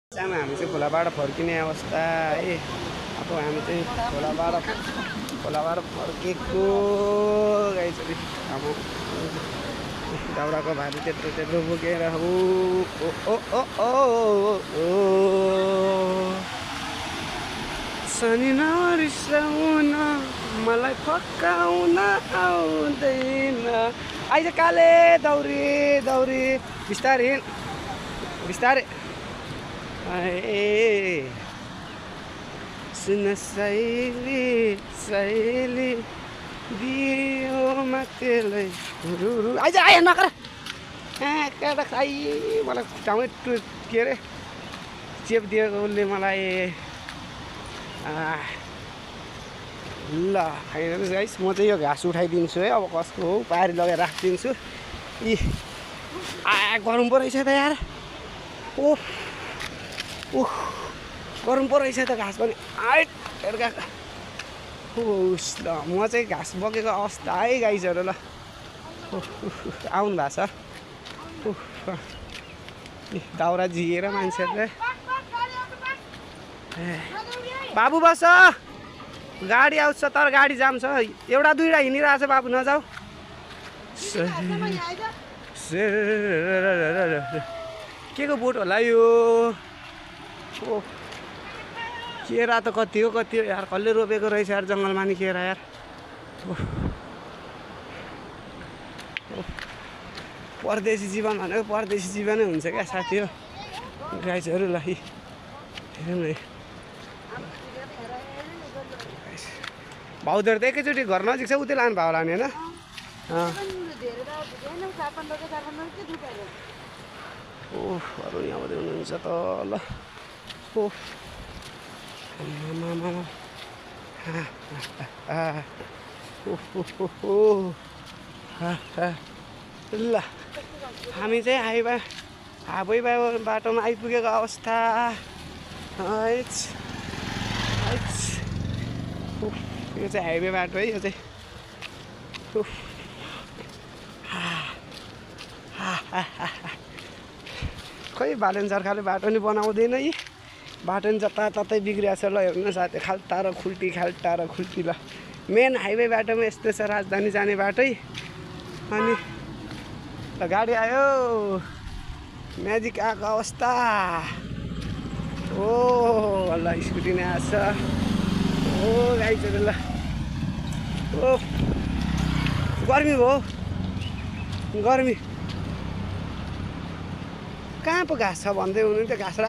सानो हामी चाहिँ खोलाबाट फर्किने अवस्था है। अब हामी चाहिँ खोलाबाट फर्केको गाइसरी अब दाउराको भारी त्यत्रो बोकेर हो ओ ओ ओ ओ शनि नरिसाउन मलाई फकाउन आउँदैन आइज काले दौरी बिस्तारै ए सुन सहेली दियो मातेलाई आइज नकर केटा खाइ मलाई खुट्टामै के अरे चेप दिएको उसले मलाई ल फाइनली गाइस म चाहिँ यो घाँस उठाइदिन्छु है। अब कसको हो पारी लगाएर राखिदिन्छु। इ गरम पो रहेछ त यार। ओह गरम पो रहेछ त घाँस पनि होस् ल म चाहिँ घाँस बोकेको अवस्था है गाइसहरू ल आउनु भएको छ दाउरा झिएर मान्छेहरूले बाबु बस गाडी आउँछ तर गाडी जाम छ एउटा दुईवटा हिँडिरहेछ बाबु नजाऊ के को बोट होला यो केरा त कति हो यार कसले रोपेको रहेछ यार जङ्गलमा नि केरा यार परदेशी जीवन भनेको परदेशी जीवनै हुन्छ क्या साथी हो गाइजहरू ल हेरौँ न भाउजूहरू त एकैचोटि घर नजिक छ उतै लानु भयो होला नि होइन ओह अरू यहाँ आउँदै हुनुहुन्छ त ल ओह ल हामी चाहिँ हाइवे बाटोमा आइपुगेको अवस्था यो चाहिँ हाइवे बाटो है यो चाहिँ खै बालेन सरकारले बाटो नि बनाउँदैन यी बाटो नि जताततै बिग्रिएको छ ल हेर्नु साथी खाल्टा र खुल्टी ल मेन हाइवे बाटोमा यस्तो छ राजधानी जाने बाटै अनि ल गाडी आयो म्याजिक आएको अवस्था ओ ल स्कुटी नै आएछ ओ गाइजहरू ल ओ गर्मी भयो गर्मी कहाँ पो घाँस छ भन्दै हुनुहुन्थ्यो घाँस